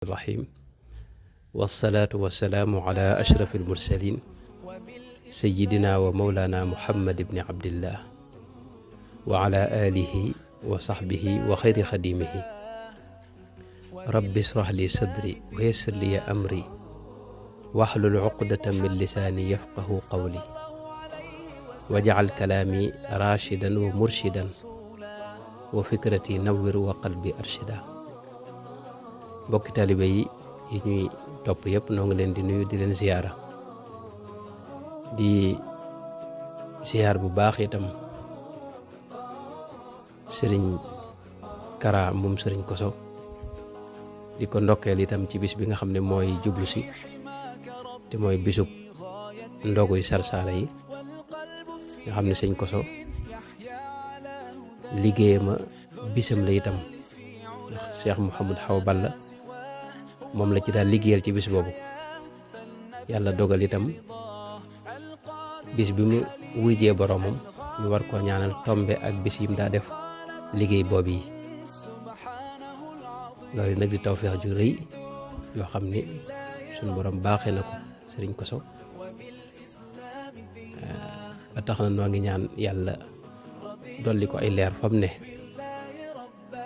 الرحيم والصلاة والسلام على أشرف المرسلين سيدنا ومولانا محمد بن عبد الله وعلى آله وصحبه وخير خديمه رب اشرح لي صدري ويسر لي أمري واحلل عقدة من لساني يفقه قولي واجعل كلامي راشدا ومرشدا وفكرتي نور وقلبي أرشدا mbokki taalibe yi ñuy topp yëpp noo ngi leen di nuyu di leen ziyaara di ziyaar bu baax itam sëriñ Kara moom sëriñ Koso di ko ndokkeel itam ci bis bi nga xam ne mooy jublu si te mooy bisub ndoguy Sarsara yi nga xam ne sëñ Koso liggéeyama bisam la itam ndax Cheikh Mouhamadou Awa Balla moom la ci daal liggéeyal ci bis boobu yàlla dogal itam bis bi mu wujjee boroomam ñu war koo ñaanal tombe ak bis yim daa def liggéey boobu yi loolu nag di tawfeex ju rëy yoo xam ni suñu borom baaxee na ko sëriñ Koso ba tax na noo ngi ñaan yàlla dolli ko ay leer fam ne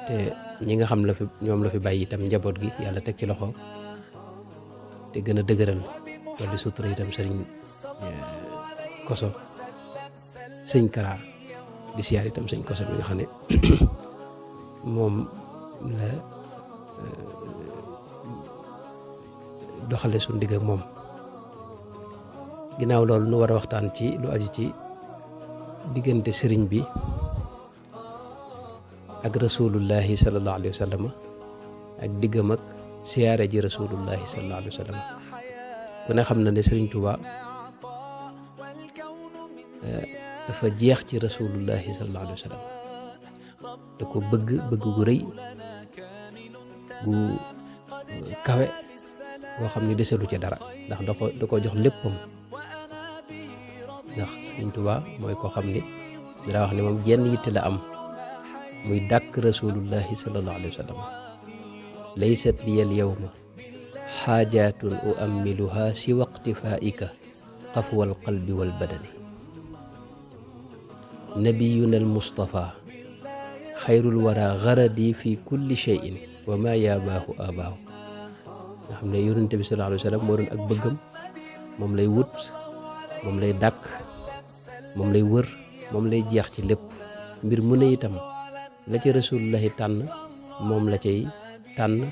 te ñi nga xam la fi ñoom la fi bàyyi itam njaboot gi yàlla teg ci loxo te gën a dëgëral dolli sutura itam sëriñ Koso sëñ Kara di siyaar itam sëñ Koso mi nga xam ne moom la doxale suñu digg ak moom ginnaaw loolu nu war a waxtaan ci lu aju ci diggante sëriñ bi ak rasulullahi sallallahu alayhi wa sallam ak diggam ak siyaare ji rasulullahi sallallahu alayhi wa sallam ku ne xam na ne Sëriñ Tuuba dafa jeex ci rasulullahi sallallahu alayhi wa sallam da ko bëgg gu rëy gu kawe boo xam ne deselu ci dara ndax da ko jox léppam ndax Sëriñ Tuuba mooy koo xam ne dara wax ne moom jenn yitte la am muy dàkk rasulullahi sallallahu alayhi wa sallam laysat liyal yawma xaajaatun uammiluha si waqtifaika qafwal qalbi wal badani nabiyuna al mustafa xayrul wara garadi fi kulli cheyin wa ma yaabaahu abaahu nga xam ne yonente bi sallallahu alayhi wa sallam moo doon ak bëggam moom lay wut moom lay dàkk moom lay wër moom lay jeex ci lépp mbir mu ne itam la ca rasulullahi tànn moom la cay tànn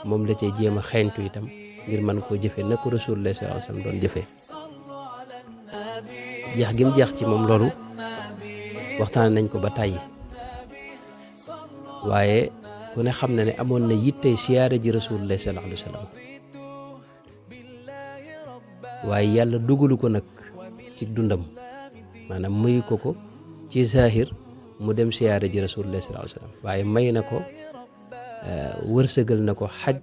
moom la cay jéem a xeeñtu itam ngir mën koo jëfe na ko rasulullahi sallallahu alayhi wasallam doon jëfee jeex gi mu jeex ci moom loolu waxtaan nañ ko ba tàyyi waaye ku ne xam na ne amoon na yittey siyaare ji rasulullahi sallallahu alayhi wasallam waaye yàlla dugalu ko nag ci dundam maanaam mayu ko ci zahir mu dem siyaare ji rasulullah sallallahu alayhi wasallam waaye may na ko wërsëgal na ko xaj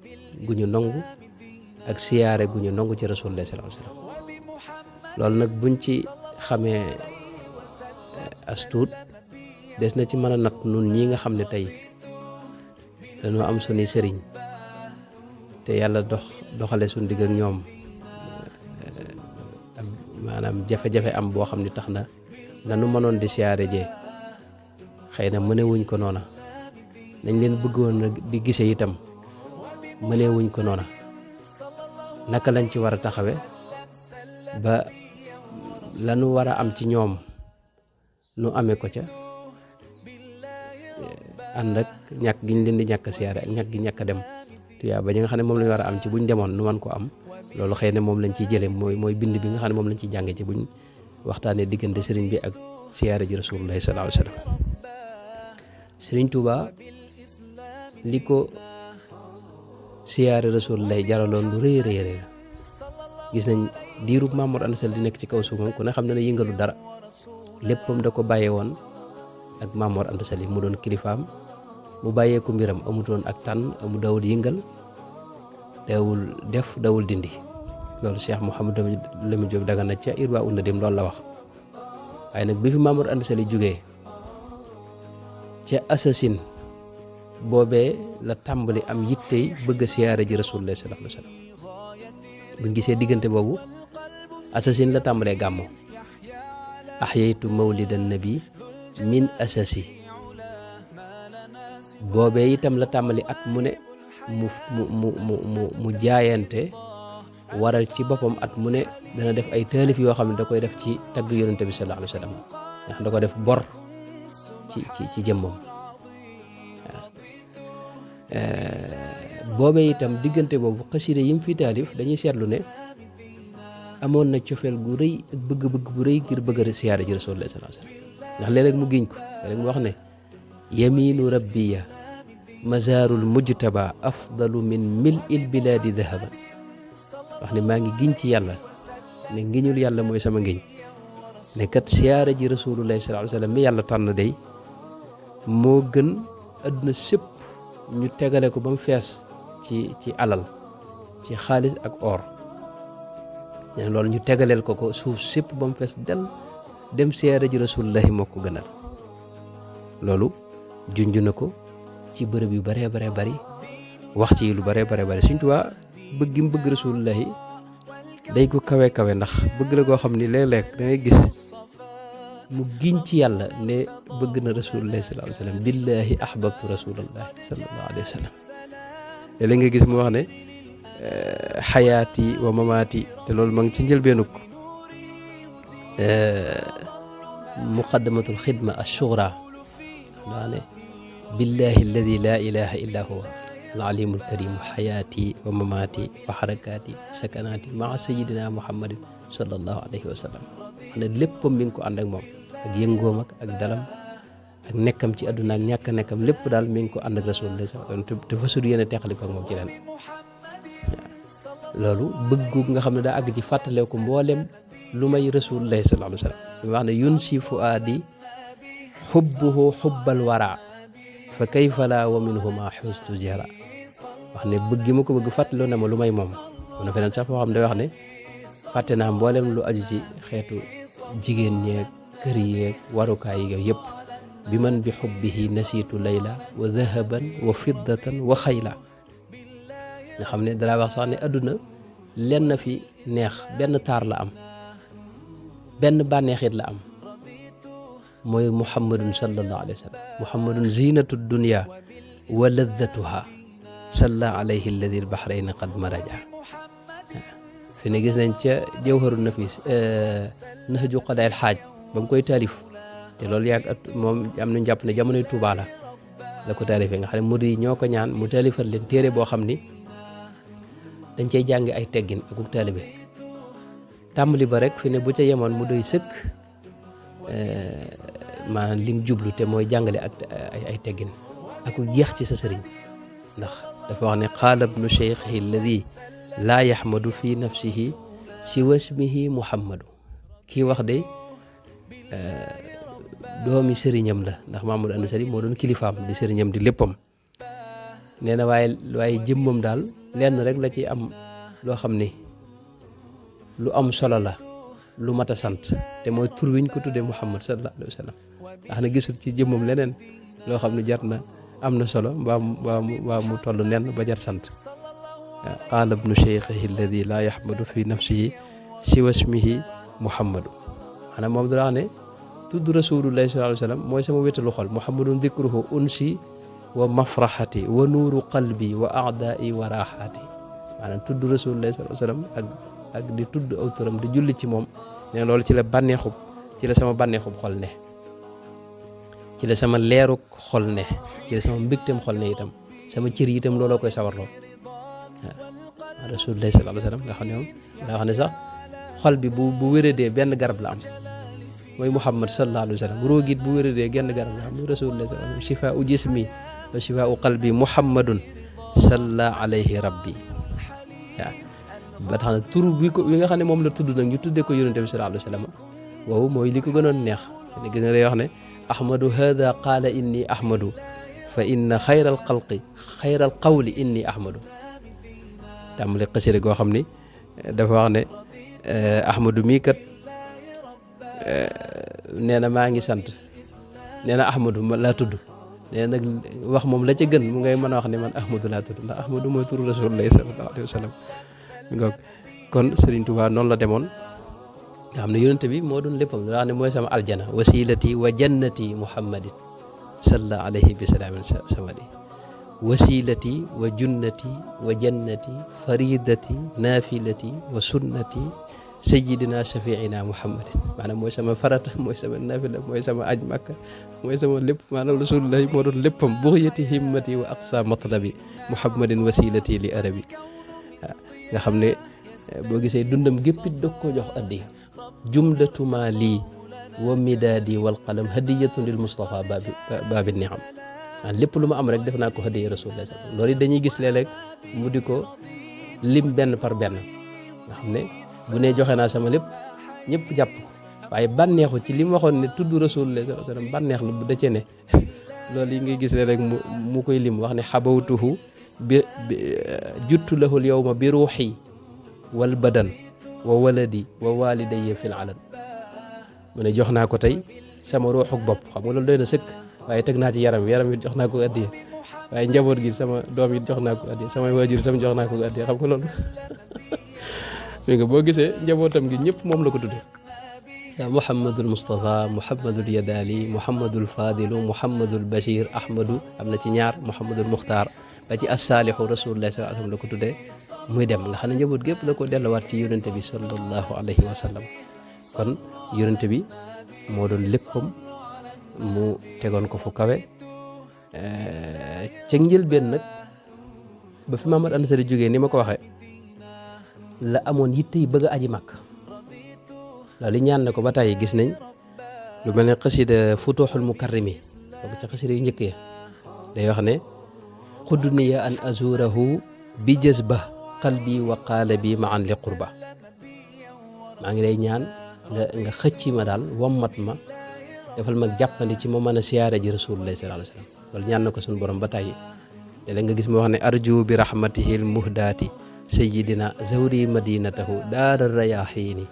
gu ñu nangu ak siyaare gu ñu nangu ci rasulullah sallallahu alayhi wasallam loolu nag buñ ci xamee astuut des na ci mën a natt nun ñi nga xam ne tey dañoo am suñuy sëriñ te yàlla doxale suñu digg ak ñoom maanaam jafe-jafe am boo xam ne tax na nanu mënoon di siyaare jee xëy na mënewuñ ko noona nañ leen bëggoon di gise itam mënewuñ ko noona naka lañ ci war a taxawe ba lanu war a am ci ñoom nu amee ko ca ànd ak ñàkk gi ñu leen di ñàkk siyaare ak ñàkk gi ñàkk dem tuyaa ba ñi nga xam ne moom lañu war a am ci buñ demoon nu man ko am loolu xëy na moom lañ ciy jële mooy bind bi nga xam ne moom lañ ciy jànge ci buñ waxtaanee diggante sëriñ bi ak siyaare ji rasulullahi sallallahu alayhi wasallam Sëriñ Tuuba li ko siyaare rasulullahi jaraloon lu rëy rëy rëy gis nañ diirub Maam Mor Anta Sali di nekk ci kaw suuf moom ku ne xam ne ne yëngalu dara léppam da ko bàyyee woon ak Maam Mor Anta Sali mu doon kilifaam mu bàyyee ko mbiram amutoon ak tànn amu dawul yëngal dawul def dawul dindi loolu Cheikh Mouhamadou Lamine Diop Dagana ca Irwa un Nadim loolu la wax waaye nag bi fi Maam Mor Anta Sali jógee ca assasine boobee la tàmbali am yittey bëgg a siyaare ji rasulullah sallallahu alayhi wa sallam buñ gisee diggante boobu assasine la tàmbalee gàmmo ahyaytu mawlidan nabi min asasi boobee itam la tàmbali at mu ne mu jaayante waral ci boppam at mu ne dana def ay taalif yoo xam ne da koy def ci tagg yonente bi sallallahu alayhi wa sallam ndax da ko def bor ci jëmmam boobee itam diggante boobu xasida yim fi taalif dañuy seetlu ne amoon na cofeel gu rëy ak bëgg-bëgg bu rëy ngir bëgg a siyaare ji rasulullah sallallahu alayhi wasallam ndax léeg-léeg mu giñ ko léeg-léeg mu wax ne yaminu rabbiya mazarul mujtaba afdalu min mil'il biladi dahaban wax ne maa ngi giñ ci yàlla ne ngiñul yàlla mooy sama ngiñ ne kat siyaare ji rasulullah sallallahu alayhi wasallam mi yàlla tànn day moo gën adduna sépp ñu tegale ko ba mu fees ci alal ci xaalis ak or ne loolu ñu tegaleel ko suuf sépp ba mu fees del dem siyaare ji rasulullahi moo ko gënal loolu junj na ko ci bërëb yu baree baree bari wax ci lu baree baree bari Sëñ Tuubaa bëgg gi mu bëgg rasulullahi day ko kawe kawe ndax bëgg la koo xam ni léeg-léeg da ngay gis mu giñ ci yàlla ne bëgg na rasulullahi sallallahu alayhi wa sallam billahi ahbabtu rasulullahi sallallahu alayhi wa sallam léeg-léeg nga gis mu wax ne xayaati wa mamaati te loolu ma ngi ci njëlbeenuk muqaddamatul xidma assugra daa ne billahi alladi la ilaha illa huwa العليم الكريم حياتي ومماتي وحركاتي سكناتي مع سيدنا محمد صلى الله عليه وسلم xane léppam mi ngi ko ànd ak moom ak yëngoom ak dalam ak nekkam ci àdduna ak ñàkk nekkam lépp daal mi ngi ko ànd ak rasulullah sallallahu alayhi wasallam te fasul yéene teqali ko ak moom ci ren loolu bëggu nga xam ne daa àgg ci fàttale ko mboolem lu may rasulullah sallallahu alayhi wasallam wax ne yun si fuaadi xubbuhu xubbal wara fa kayfa la wa minhuma xustu jara wax ne bëgg gi ma ko bëgg fàttaloo na ma lu may moom am na feneen sax foo xam ne day wax ne fàtte naa mboolem lu aju ci xeetu jigéen ñeeg kër yeeg warukaay yi yëpp bi man bi xubbihi nasiitu layla wa dahaban wa fiddatan wa xayla nga xam ne dara wax sax ne adduna lenn fi neex benn taar la am benn bànneexit la am mooy muhammadun sallallahu alayhi wa sallam muhammadun zinatu dunya wa laddatuha salla alayhi alladi albahrayni qad maraja fi ne gis nañ ca jawharu nafis nahju qadaa'il xaaj ba mu koy taalif te loolu yàgg moom am nañ jàpp ne jamonoy Tuubaa la ko taalifee nga xam ne murid yi ñoo ko ñaan mu taalifal leen téere boo xam ni dañ cay jàng ay teggin ak taalibe tàmbali ba rek fi ne bu ca yemoon mu doy sëkk maanaam lim jublu te mooy jàngale ak ay teggin ak jeex ci sa sëriñ ndax dafa wax ne qaala ibnu cheikhihi alladi laa yaxmadu fi nafsihi siwa ismihi muhammadu kii wax de doomi sëriñam la ndax Mamadou Anta Sali moo doon kilifaam di sëriñam di léppam nee na waaye jëmmam daal lenn rek la ci am loo xam ni lu am solo la lu mat a sant te mooy tur wiñ ko tuddee Muhammad sallallahu alayhi wa sallam ndax na gisul ci jëmmam leneen loo xam ne jar na am na solo mbaa mu toll nen ba jar sant qaala ibnu cheikhihi alladi laa yaxmadu fi nafsihi siwa ismihi muhammadu xanaa moom dana wax ne tudd rasulullahi sallallahu alayhi wa sallam mooy sama wétalu xol muhammadun dikruhu unsi wa mafraxati wa nuuru qalbi wa aadaai wa raaxaati maanaam tudd rasulullahi sallallahu alayhi wa sallam ak di tudd aw turam di julli ci moom ne loolu ci la sama bànneexub xol ne ci la sama leeruk xol ne ci la sama mbégteem xol ne itam sama cër yi itam looloo koy sawarloo waaw rasulullah sallallahu alayhi wa sallam nga xam ne moom daa wax ne sax xol bi bu wéradee benn garab la am mooy muhammad sallallahu alayhi wa sallam roogit bu wéradee genn garab la am muy rasulullah sallallahu alayhi wa sallam shifaa'u jismi wa shifaa'u qalbi muhammadun salla alayhi rabbi waaw ba tax na tur wi nga xam ne moom la tudd nag ñu tuddee ko yonente bi sallallahu alayhi wa sallam waaw mooy li ko gënoon neex gis nga day wax ne ahmadu hada qaala inni ahmadu fa inna xayral qawli inni ahmadu tàmbali xasida goo xam ni dafa wax ne ahmadu mii kat nee na maa ngi sant nee na ahmadu ma laa tudd nee nag wax moom la ca gën mu ngay mën a wax ne man Ahmadu laa tudd ndax Ahmadu mooy turu Rasulullahi sallallahu alayhi wa sallam ngoog kon Serigne Touba noonu la demoon nga xam ne yonent bi moo doon léppam daa ne mooy sama aljana wasilati wa jannati muhammadin salla alayhi bi salaamin samadi wasilati wa junnati wa jannati faridati nafilati wa sunnati sayyidina shafiina muhammadin maanaam mooy sama farata mooy sama nafila mooy sama aj makka mooy sama lépp maanaam rasulullahi moo doon léppam buxyati himmati wa aqsa matlabi muhammadin wasilati li arabi waaw nga xam ne boo gisee dundam géppit dog ko jox addiya jumlatuma lii wa midaadi wal qalam hadiyatun lil mustafa baabi niam lépp lu ma am rek def naa ko hadiya rasulullah loolu dañuy gis léeg-léeg mu di ko lim benn par benn nga xam ne bu ne joxe naa sama lépp ñëpp jàpp ko waaye bànneexu ci li mu waxoon ne tudd rasulullah sallallahu alayhi wasallam bànneex la bu da cee ne loolu yi ngay gis léeg-léeg mu koy lim wax ne xabawtuhu bi juttu lahul yawma bi ruuxi wal badan wa waladi wa walidayya fil alan mu ne jox naa ko tey sama ruuxuk bopp xam nga loolu doy na sëkk waaye teg naa ci yaram it jox naa ko addiya waaye njaboot gi sama doom it jox naa ko addiya samay waajur itam jox naa ko addiya xam nga loolu mi nga boo gisee njabootam gi ñëpp moom la ko tudde yaa Muhammadul Mustafa Muhammadul Yadali Muhammadul Fadilu Muhammadul Bachir Ahmadu am na ci ñaar Muhammadul Muxtaar ba ci as-Saalihu Rasulullah sallallahu alayhi wa sallam la ko tuddee muy dem nga xam ne njaboot gépp la ko delluwaat ci yonente bi sallallahu alayhi wa sallam kon yonente bi moo doon léppam mu tegoon ko fu kawe ca njëlbeen nag ba fi Maamad Anta Sali jógee ni ma ko waxee la amoon yitte yi bëgg a aji Makka loolu ñaan na ko ba tey gis nañ lu mel ne xasida Futuhul Mukarrimi bokk ca xasida yu njëkk ya day wax ne xudduniya an azurahu bi jazba qalbi wa qaalabi ma'an li qurba maa ngi lay ñaan nga xëcci ma daal wommat ma defal ma jàppandi ci ma mën a siyaare ji rasulullah sallallahu alayhi wasallam loolu ñaan na ko suñu borom ba tey te la nga gis mu wax ne arju bi rahmatihil muhdaati sayyidina zawri madinatahu daara rayaxiini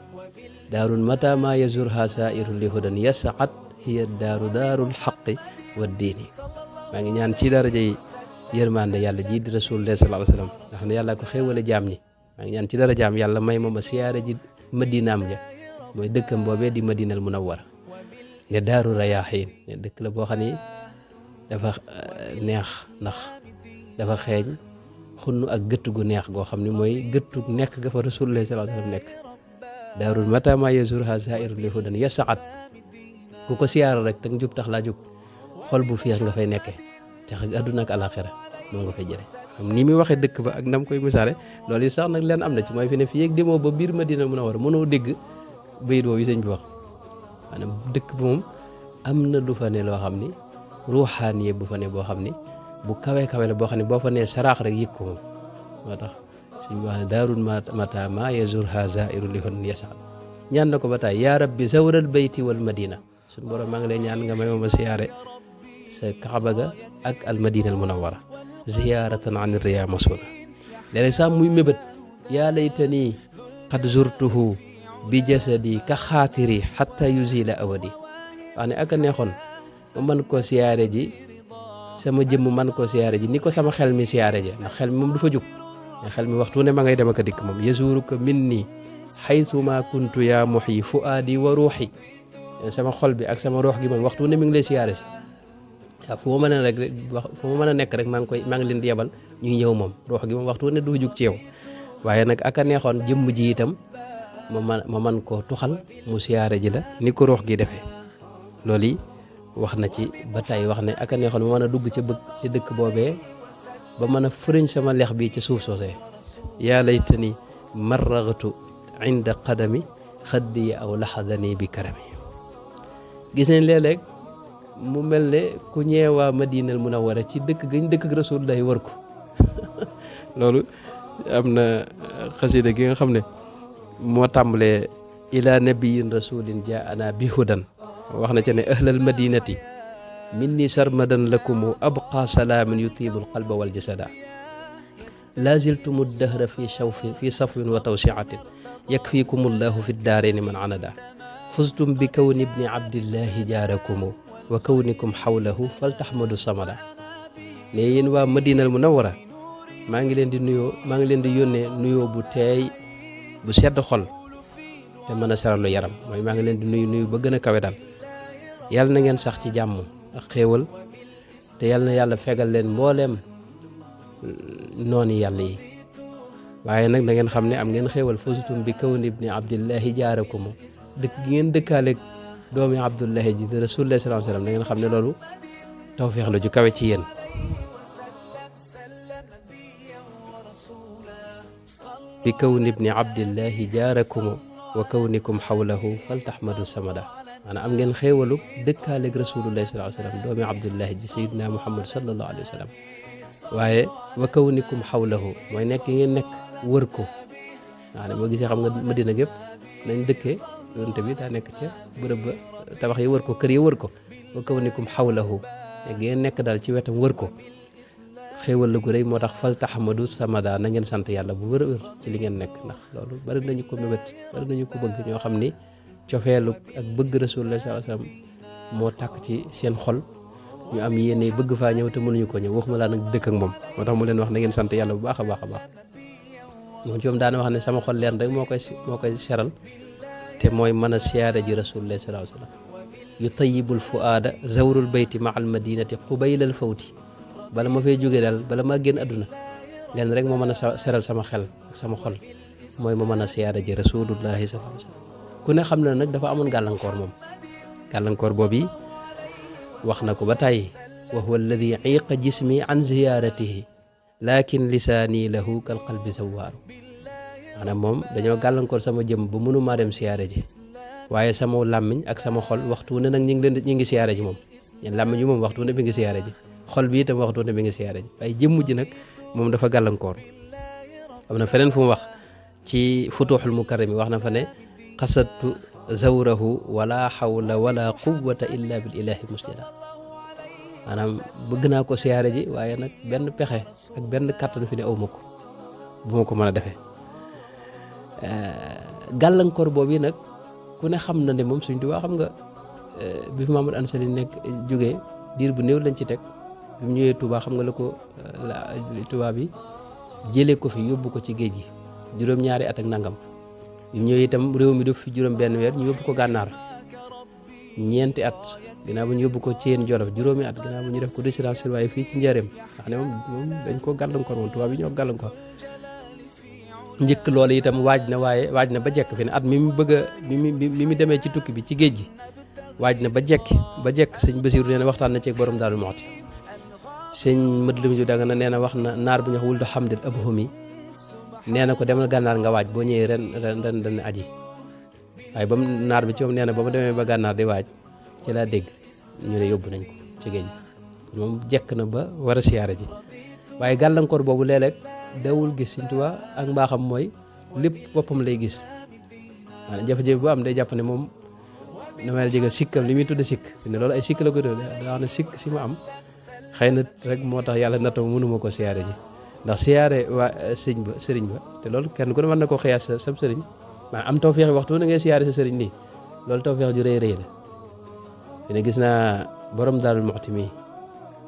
daarun mata ma yazurha saa'irun li hudan yasaat hiya daarul xaqi wa diini maa ngi ñaan ci daraja yi yërmande yàlla ji di rasulullah sallallahu alayhi wasallam nga xam ne yàlla ko xéewale jaam ñi maa ngi ñaan ci dara jaam yàlla may ma siyaare ji madinaam ja mooy dëkkam boobee di madinal munawwara ne daaru rayaxiin ne dëkk la boo xam ne dafa neex ndax dafa xeeñ xunnu ak gëtt gu neex goo xam ne mooy gëttu nekk ga fa rasulullah sallallahu alayhi wasallam nekk daarul matama yazurha saa'irun li hudan yasaat ku ko siyaara rek te njub tax laa jóg xol bu féex nga fay nekkee tax àdduna ak alaxira moom nga fay jële ni muy waxee dëkk ba ak nam koy misaale loolu yi sax nag leen am na ci mooy fi ne fii ak demoo ba biir Madina Munawwara mënoo dégg bayit woowu yi sëñ bi wax maanaam dëkk ba moom am na lu fa ne loo xam ni ruuxaaniye bu fa ne boo xam ni bu kawe la boo xam ne boo fa nee saraax rek yëg ko moom moo tax suñu wax ne daarul mata ma yazurha zairun li hon yasad ñaan na ko ba taay yaa rabbi zawral bayti wal madina suñu borom maa ngi lay ñaan nga may ma siyaare sa kaaba ga ak al madina al munawwara ziyaratan an riya masuna léeg-léeg sax muy mébét yaa laytani qad zurtuhu bi jasadi ka xaatiri xatta yuzila awadi wax ne ak a neexoon ma mën koo siyaare ji sama jëmm man koo siyaare ji ni ko sama xel mi siyaare ji ndax xel mi moom du fa jug xel mi waxtu ne ma ngay dem ak a dikk moom yazuruka minni xaytuma kuntu yaa muxyi fuaadi wa ruuxi sama xol bi ak sama ruux gi moom waxtu ne mi ngi lay siyaare si waaw fu ma mën a rek fu ma mën a nekk rek maa ngi leen di yebal ñuy ñëw moom ruux gi moom waxtu ne du fa jug ci yow waaye nag ak a neexoon jëmm ji itam ma man koo tuxal mu siyaare ji la ni ko ruux gi defee loolu yi wax na ci ba tey wax ne ak a neexoon ma mën a dugg ca dëkk boobee ba mën a fërëñ sama lex bi ca suuf soosee yaa laytani marraghtu inda qadami xaddi aw laxadani bi karami gis nañ léeg-léeg mu mel ne ku ñeewaa Madinal Munawwara ci dëkk gañ dëkk Rasulullahi war ko loolu am na xasida gi nga xam ne moo tàmbalee ila nabiyin rasulin jaana bi hudan wax na ca ne ahlal madinati minni sarmadan lakumu abqa salaamin yutiibul qalba wal jasada laziltumu dahra fi safwin wa tawsiatin yakfikumullahu fi daarayni man anada fustum bi kawni ibni abdillahi jaarakumu wa kawnikum xawlahu faltaxmadu samada ne yéen waa Madinal Munawwara maa ngi leen di yónnee nuyoo bu teey bu sedd xol te mën a seralu yaram mooy maa ngi leen di nuyu ba gën a kawe daal yàlla na ngeen sax ci jàmm ak xéewal te yàlla na yàlla fegal leen mbooleem nooni yàlla yi waaye nag da ngeen xam ne am ngeen xéewal fusutum bi kawni ibni abdillahi jaarakum dëkk gi ngeen dëkkaaleeg doomi abdullahi ji di rasulullah sallallahu alayhi wasallam da ngeen xam ne loolu tawfeex la ju kawe ci yéen bi kawni ibni abdillahi jaarakum wa kawnikum xawlahu faltaxmadu samada maanaam am ngeen xéewalu dëkkaaleeg rasulullah sallallahu alayhi wasallam doomi abdullahi ji sayyidina muhammad sallallahu alayhi wasallam waaye wa kawnikum xawlahu mooy nekk ngeen nekk wër ko waaw boo gisee xam nga Madina gépp nañ dëkkee yonte bi daa nekk ca bërëb ba tabax yi wër ko kër yi wër ko wa kawnikum xawlahu nekk ngeen nekk daal ci wetam wër ko xéewal la gu rëy moo tax fal taxamadu samada na ngeen sant yàlla bu wër ci li ngeen nekk ndax loolu bari nañu ko mébét bari nañu ko bëgg ñoo xam ni cofeelu ak bëgg rasulullah sallallahu alayhi wasallam moo tàkk ci seen xol ñu am yéene bëgg faa ñëw te mënuñu ko ñëw waxuma laa nag dëkk ak moom moo tax mu leen wax na ngeen sant yàlla bu baax a baax a baax moom ci moom daana wax ne sama xol leen rek moo koy seral te mooy mën a siyaare ji rasulullah sallallahu alayhi wasallam yu tayyibul fuaada zawrul bayti ma al madinati qubaylal fawti bala ma fay jógee daal bala maa génn àdduna leen rek moo mën a seral sama xel ak sama xol mooy ma mën a siyaare ji rasulullahi sallallahu alayhi wasallam ku ne xam na nag dafa amoon gàllankoor moom gàllankoor boobu wax na ko ba tàyyi wa huwa alladi iqa jismi an ziyaratihi lakin lisaani lahu kal qalbi zawaaru maanaam moom dañoo gàllankoor sama jëm ba mënumaa dem siyaare ji waaye sama làmmiñ ak sama xol waxtu ne nag ñu ngi siyaare ji moom ñeen làmmiñ bi moom waxtu ne bi ngi siyaare ji xol bi itam waxtu ne bi ngi siyaare ji waaye jëmm ji nag moom dafa gàllankoor am na feneen fu mu wax ci futuxul mukarrami wax na fa ne xasattu zawrahu wala xawla wala quwwata illa bil ilahi musjida maanaam bëgg naa ko siyaare ji waaye nag benn pexe ak benn kàttan fi ne aw ma ko bu ma ko mën a defee gàllankoor boobu nag ku ne xam na ne moom Sëñ Tuubaa xam nga bi fi Mamadou Anta Sali nekk jógee diir bu néew lañ ci teg bi mu ñëwee Tuubaa xam nga la ko Tuubaa bi jëlee ko fi yóbbu ko ci géej gi juróom-ñaari at ak nangam bi mu ñëwee itam réew mi def fi juróom benn weer ñu yóbbu ko gànnaar ñeenti at ginnaaw bu ñu yóbbu ko Thiène Jolof juróomi at ginnaaw bu ñu def ko résidence surveillée fii ci Njaaréem ndax ne moom dañ ko gàllankoor moom Tuubaa bi ñoo gàllankoor njëkk loolu itam waaj na ba jekk fi ne at mi mu bëgg a mi mu demee ci tukki bi ci géej gi waaj na ba jekk sëñ Basiiru nee na waxtaan na ci borom Daaru Muxti sëñ Madlim ju danga na nee na wax na naar bu ñu wax wul do xamdil abhumi nee na ko demal gànnaar nga waaj boo ñëwee ren aji waaye ba mu naar bi ci moom nee na ba mu demee ba gànnaar di waaj ci laa dégg ñu ne yóbbu nañ ko ci géej gi moom jekk na ba war a siyaare ji waaye gàllankoor boobu léeg-léeg dawul gis Sëñ Tuubaa ak mbaaxam mooy lépp boppam lay gis maanaam jafe-jafe bu am day jàpp ne moom damay jégal sikkam li muy tudde sikk ne loolu ay sikk la ko doon daa wax ne sikk si ma am xëy na rek moo tax yàlla nattoo mënuma ko siyaare ji ndax siyaare waa sëriñ ba te loolu kenn ku ne mën na koo xiyaas sa sëriñ maa am tawfeex waxtu na ngay siyaare sa sëriñ nii loolu tawfeex ju rëy la dina gis naa borom Daaru Muxti mi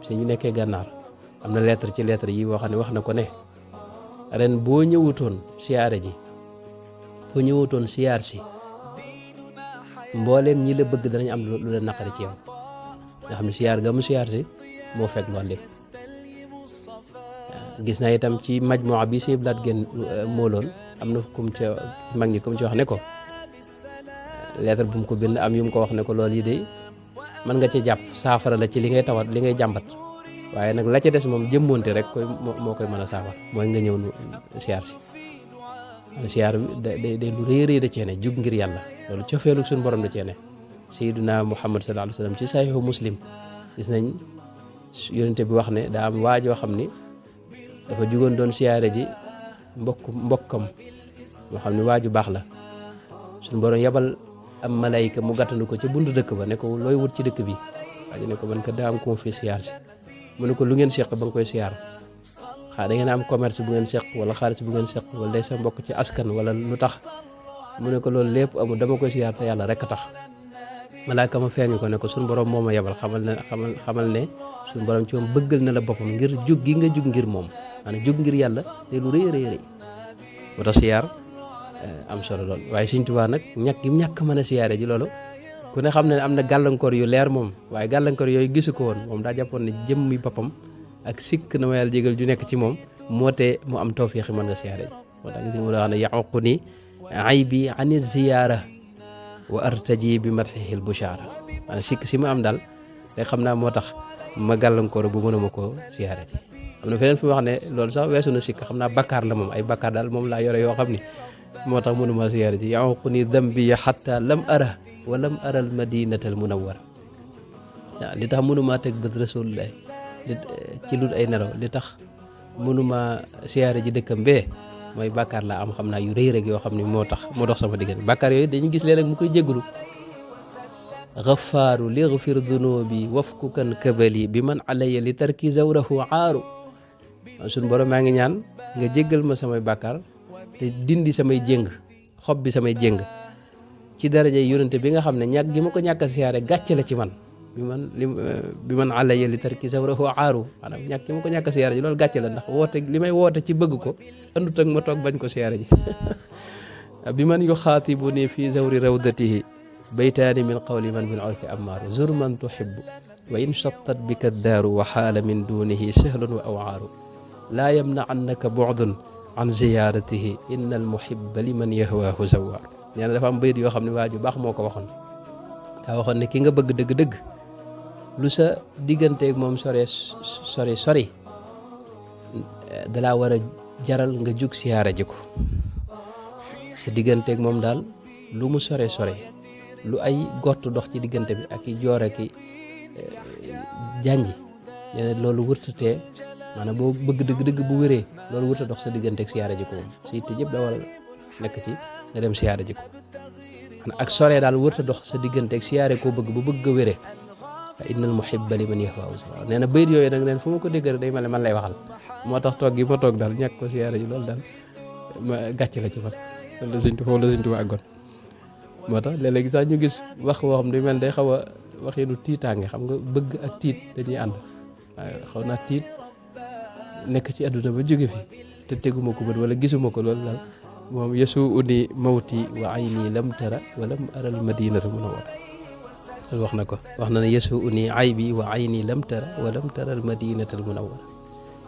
sëñ bi nekkee gànnaar am na lettre ci lettre yi boo xam ne wax na ko ne ren boo ñëwutoon siyaare ji boo ñëwutoon siyaar si mbooleem ñi la bëgg danañ am lu la naqari ci yow nga xam ne siyaar ga mu siyaar si moo fekk loolu lépp gis naa itam ci majmuwa bi si blaat gën mooloon am na kum ca mag ñi kum ci wax ne ko lettre bu mu ko bind am yu mu ko wax ne ko loolu yi de mën nga ci jàpp saafara la ci li ngay tawat li ngay jàmbat waaye nag la ca des moom jëmmoonte rek moo koy mën a saafara mooy nga ñëw nu siyaar si siyaar bi day lu rëy da ceene jug ngir yàlla loolu cofeelu suñu borom da ceene sayyiduna Muhammad sallallahu alayhi wasallam ci sahihu Muslim gis nañ yonente bi wax ne daa am waajoo xam ni dafa jugoon doon siyaare ji mbokkam moo xam ne waaju baax la suñu borom yabal am malayka mu gàttandu ko ca buntu dëkk ba ne ko looy wut ci dëkk bi waaju ne ko man ko daa am ko fi siyaar si mu ne ko lu ngeen seq ba nga koy siyaar xaa da ngeen am commerce bu ngeen seq wala xaalis bu ngeen seq wala day sa mbokk ci askan wala lu tax mu ne ko loolu lépp amul dama koy siyaar te yàlla rek a tax malaaka ma feeñu ko ne ko suñu borom moo ma yebal xamal ne suñu borom ci moom bëggal na la boppam ngir jug gi nga jug ngir moom maanaam jug ngir yàlla day lu rëy rëy rëy moo tax siyaar am solo lool waaye Sëñ Tuubaa nag ñàkk mën a siyaare ji loolu ku ne xam ne am na gàllankoor yu leer moom waaye gàllankoor yooyu gisu ko woon moom daa jàppoon ne jëmmi boppam ak sikk na ma yàlla jégal ju nekk ci moom moo tee mu am tawfiix mën nga siyaare ji moo tax gis nga mu la wax ne yaqu ni aybi ani ziyaara wa artaji bi madxihi l bushaara maanaam sikk si ma am daal te xam naa moo tax ma gàllankoor bu mënuma koo siyaare ji am na feneen fu wax ne loolu sax weesu na sikk xam naa bakkaar la moom ay bakkaar daal moom laa yore yoo xam ni moo tax mënuma siyaare ji yaqu ni dambi xatta lam ara wa lam ara al madinata al munawwara waaw li tax mënumaa teg bët rasulullah ci lu ay nelaw li tax mënuma siyaare ji dëkkam bee mooy bàkkaar laa am xam naa yu rëy rek yoo xam ne moo dox sama diggante bàkkaar yooyu dañuy gis leen mu koy jégalu xafaaru lighfir dunubi wafkukan kabali bi man alaya li tarki zawrahu aaru suñ borom maa ngi ñaan nga jéggal ma samay bàkkaar te dindi samay jéng xob bi samay jéng ci daraja yonente bi nga xam ne ñàkk gi ma ko ñàkk a siyaare gàcce la ci man bi man alaya li tarki zawrahu aaru maanaam ñàkk gi ma ko ñàkk a siyaare ji loolu gàcce la ndax woote li may woote ci bëgg ko andut ak ma toog bañ ko siyaare ji bi man yuxaatibu ni fi zawri rawdatihi baytaani min qawli man bil urfi ammaaru zur man tuhibbu wa in shattat bika daaru wa xaala min dunihi sahlun wa awaaru laa yamna'annaka bu'dun an ziyaaratihi inna al muhibba liman yahwaahu zawaaru nee na dafa am bayit yoo xam ne waa ju baax moo ko waxoon daa waxoon ne ki nga bëgg dëgg-dëgg lu sa digganteeg moom sori dalaa war a jaral nga jug siyaara ji ko sa digganteeg moom daal lu mu sore lu ay gott dox ci diggante bi ak i joor ak i janji nee na loolu wërtatee maanaam boo bëgg dëgg-dëgg bu wéree loolu wërta dox sa digganteeg siyaara ji ko moom sa yitte yëpp da war a nekk ci nga dem siyaara ji ko maanaam ak sore daal wërta dox sa digganteeg siyaare koo bëgg bu bëgg a wéree innal muhibba liman yahwaahu zawaaru nee na bayit yooyu nag neen fu ma ko dégg rek day mel ne man lay waxal moo tax toog gi ma toog daal ñàkk ko siyaare ji loolu daal ma gàcc la ci man loolu la Sëñ Tuubaa àggoon moo tax léeg-léegi sax ñu gis wax woo xam ne mel day xaw a waxeenu tiitaange xam nga bëgg ak tiit dañuy ànd waaye xaw naa tiit nekk ci àdduna ba jóge fi te teguma ko bët wala gisuma ko loolu daal moom yesu uni mawti wa ayni lam tara wa lam aral madinata munawwara loolu wax na ne yesu uni aybi wa ayni lam tara wa lam tara al madinata al munawwara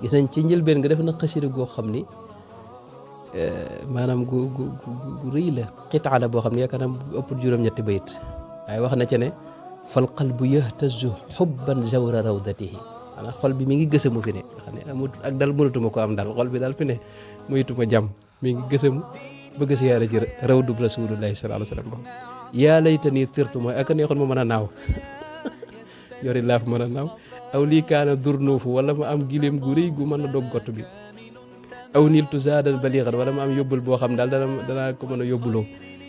gis nañ ci njëlbeen nga def na xasida goo xam ni maanaam gu rëy la xitaa la boo xam ne yaakaar naa ëpp juróom-ñetti bayit waaye wax na ca ne fal qalbu yahtazu xubban zawra rawdatihi maanaam xol bi mi ngi gësamu fi ne nga xam ne amut ak dal mënatuma ko am daal xol bi daal fi ne muytuma jàmm mi ngi gësamu bëgg siyaara ji rawdub rasulullahi sallallahu alayhi wa sallam yaa laytanii tirtu mooy ak a neexoon ma mën a naaw yori laaf mën a naaw aw lii kaana durnuufu wala ma am gileem gu rëy gu mën a dog gott bi aw niltu zaadan baliixan wala ma am yóbbul boo xam daal danaa ko mën a yóbbuloo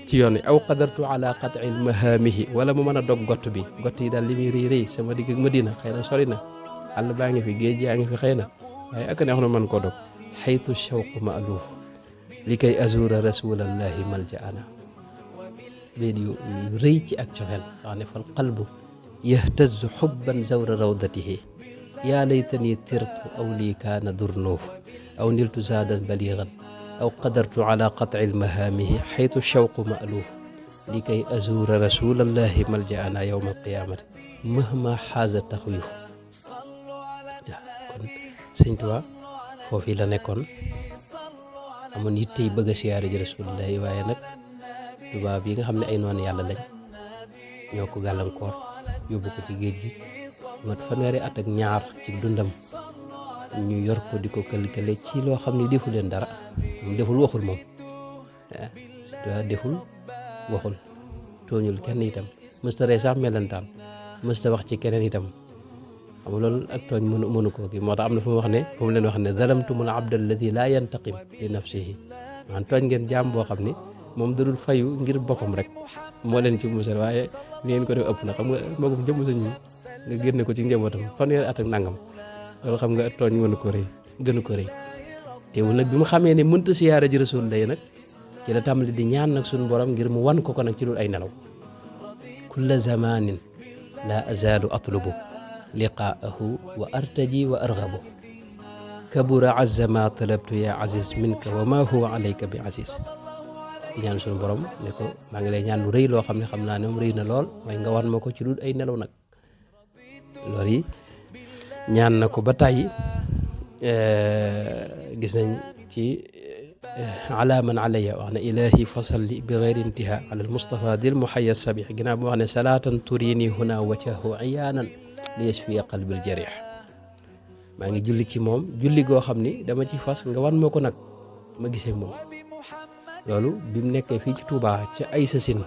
ci yoon wi aw qadartu ala qat'il mahaamihi wala ma mën a dog gott bi gott yi daal li muy rëy rëy sama digg ak Madina xëy na sori na àll baa ngi fi géej yaa ngi fi xëy na waaye ak a neexoon ma mën koo dog xaytu shawqu ma'luuf li kay azuura rasulallahi maljaana béet yu rëy ci ak cofeel wax ne fal qalbu yahtazu xubban zawra rawdatihi yaa laytani tirtu aw lii kaana durnuuf aw niltu zaadan baliigan aw qadartu ala qatci lmahaamihi xaytu shawqu ma'luuf li kay azuura rasulallahi maljaana yowma alqiyaamati mahma xaaza taxwiif waaw kon Sëñ Tuubaa foofii la nekkoon amoon yittey bëgg a siyaare ji rasulullahi waaye nag tubaab yi nga xam ne ay noonu yàlla lañ ñoo ko gàllankoor yóbbu ko ci géej gi mat fanweeri at ak ñaar ci dundam ñu yor ko di ko kël-kële ci loo xam ne defu leen dara moom deful waxul moom waaw deful waxul tooñul kenn itam mësta rey sax melentaan mësta wax ci keneen itam xam nga loolu ak tooñ mënu koo kii moo tax am na fu mu wax ne fu mu leen wax ne zalamtumul abda alladi laa yantaqim li nafsihi maanaam tooñ ngeen jaam boo xam ni moom dadul fayu ngir boppam rek moo leen ci musal waaye li ngeen ko def ëpp na xam nga magum jëmm sañ nga génne ko ci njabootam fanweeri at ak nangam loolu xam nga tooñ mënu ko rëy gënu ko rëy teewul nag bi mu xamee ne mënta siyaara ji rasul lay nag ci la tàmbali di ñaan nag suñu borom ngir mu wan ko nag ci loolu ay nelaw kulla zamanin la azalu atlubu liqaahu wa artaji wa arghabu kabura azza ma talabtu ya aziz minka wa ma huwa alayka bi aziz. di ñaan suñu borom ne ko maa ngi lay ñaan lu rëy loo xam ne xam naa ne moom rëy na lool waaye nga wan ma ko ci lu ay nelaw nag. loolu yi ñaan na ko ba tàyyi gis nañ ci ala man alayya wax ne ilahi fasalli bi gayri intiha ala almustafa dil muhayya sabih ginnaaw bi wax ne salatan turini huna wajhahu iyaanan li yashfiya qalbil jarih. maa ngi julli ci moom julli goo xam ni dama ci fas nga wan ma ko nag ma gisee moom. loolu bi mu nekkee fii ci Touba ca ay sasin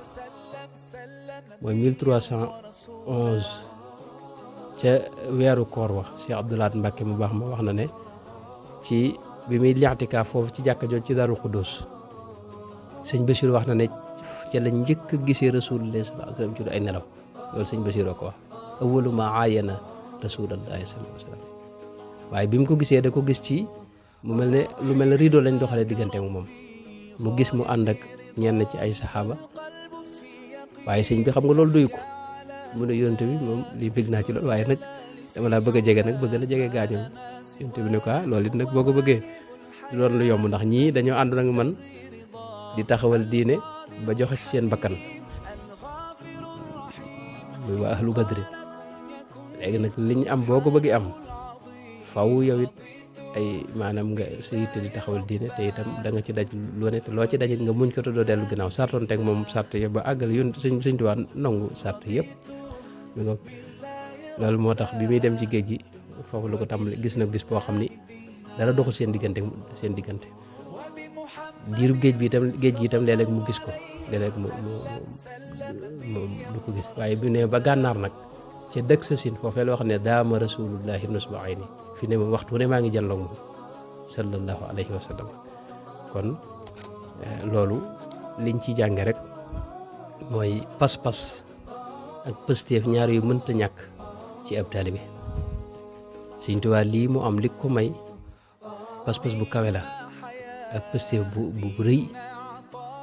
mooy 1311 ca weeru koor wax Cheikh Abdou Lahad Mbacké mu baax ma wax na ne ci bi muy li'tikaaf foofu ci jàkka jooju ci Daarul Xuddus sëñ Bachir wax na ne ca la njëkk a gisee Rasulullah sallallahu alayhi wasallam ci ay nelaw. loolu sëñ Bachir ko wax awwalu ma aayana Rasulullah sallallahu alayhi wasallam waaye bi mu ko gisee da ko gis ci mu mel ne lu mel ne rideau lañ doxalee diggante ak moom mu gis mu ànd ak ñenn ci ay saxaaba waaye sëñ bi xam nga loolu doy ko mu ne yonent bi moom lii bëgg naa ci loolu waaye nag dama laa bëgg a jege nag bëgg na jege gaañu yonent bi ne ko loolu it nag boo ko bëggee loolu lu yomb ndax ñii dañoo ànd nag man di taxawal diine ba joxe ci seen bakkan muy waa ahlu badri léegi nag li ñu am boo ko bëggee am faw yow it ay maanaam nga sa yitte di taxawal diine te itam da nga ci daj lu ne te loo ci dajit nga muñ ko te doo dellu ginnaaw sartoon teg moom sart yëpp ba àggal yoon sëñ Tuubaa nangu sart yëpp loolu moo tax bi muy dem ci géej gi foofu la ko tàmbali gis na gis boo xam ni dara doxul seen diggante diiru géej gi itam léeg-léeg mu gis ko léeg-léeg mu du ko gis waaye bi ne ba gànnaar nag ca dëkk sa sin foofee loo xam ne daama rasulullahi nusba ayni fi ne moom waxtu ne maa ngi jàlloog moom sallallahu alayhi wa sallam. kon loolu liñ ci jànge rek mooy pas-pas ak pësteef ñaar yu mënta ñàkk ci ab taalibe. Sëñ Tuubaa lii mu am li ko may pas-pas bu kawe la ak pësteef bu rëy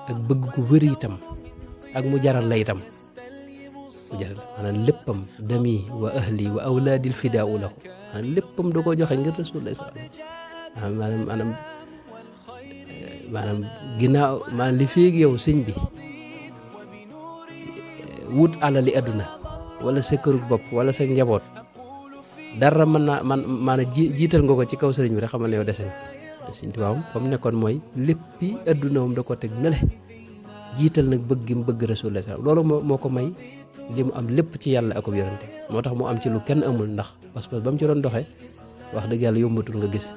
ak bëgg ko wëri itam ak mu jaral la itam mu jaral maanaam léppam dami wa ahli wa awlaadil fidaau lahu maanaam léppam da koo joxe ngir Rasulullah sallallahu alayhi wasallam maanaam ginnaaw maanaam li féeg yow sëñ bi wut alali àdduna wala sa kërug bopp wala sa njaboot dara mën naa maanaam jiital nga ko ci kaw sëriñ bi rek xamal ne yow dese nga Sëñ Tuubaa fa mu nekkoon mooy léppi àdduna moom da ko teg nale jiital nag bëgg gi mu bëgg Rasulullah loolu moo ko may li mu am lépp ci yàlla ak yonente moo tax mu am ci lu kenn amul ndax parce que ba mu ci doon doxee wax dëgg yàlla yombatul nga gis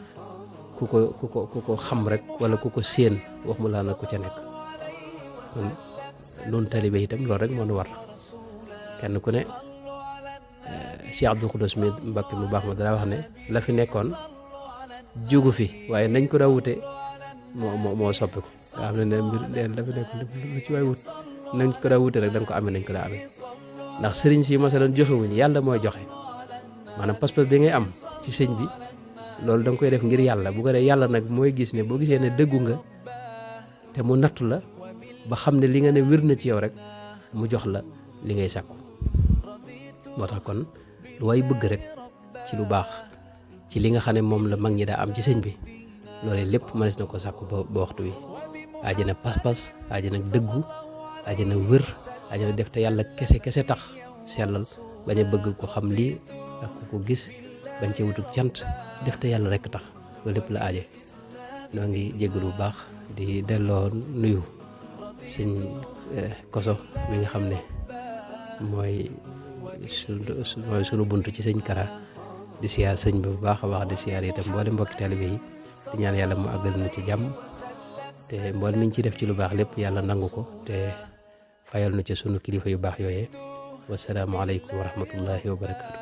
ku ko xam rek wala ku ko séen wax mu laa nag ku ca nekk kon noonu talibe itam loolu rek moo nu war kenn ku ne Cheikh Abdou Khoudoss mi Mbacké mu baax ma dara wax ne la fi nekkoon jógu fi waaye nañ ko daa wute moo soppi ko nga xam ne mbir leen la fi nekkoon lu ci waay wut nañ ko daa wute rek da nga ko amee nañ ko daa amee ndax sëriñ si masalan joxewuñ yàlla mooy joxe maanaam pas-pas bi ngay am ci sëñ bi loolu da nga koy def ngir yàlla bu ko dee yàlla nag mooy gis ne boo gisee ne dëggu nga te mu nattu la ba xam ne li nga ne wér na ci yow rek mu jox la li ngay sàkku moo tax kon lu way bëgg rek ci lu baax ci li nga xam ne moom la mag ñi daa am ci sëñ bi loolu lépp mënees na ko sàkku ba waxtu wi aajana pas-pas aajana dëggu aajana wér aajana def te yàlla kese tax sellal bañ a bëgg ko xam lii ak ku ko gis bañ ci wutuk cant def te yàlla rek tax loolu lépp la aaje noo ngi jéggalu bu baax di delloo nuyu sëñ Koso mi nga xam ne mooy sunu bunt ci sëñ Kara di siyaar sëñ bi bu baax a baax di siyaar itam mboole mbokki taalibe yi di ñaan yàlla mu àggal nu ci jàmm te mboole mi ñu ci def ci lu baax lépp yàlla nangu ko te fayal nu ci sunu kilifa yu baax yooyee wasalaamu aleykum wa rahmatullahi wa barakaatu.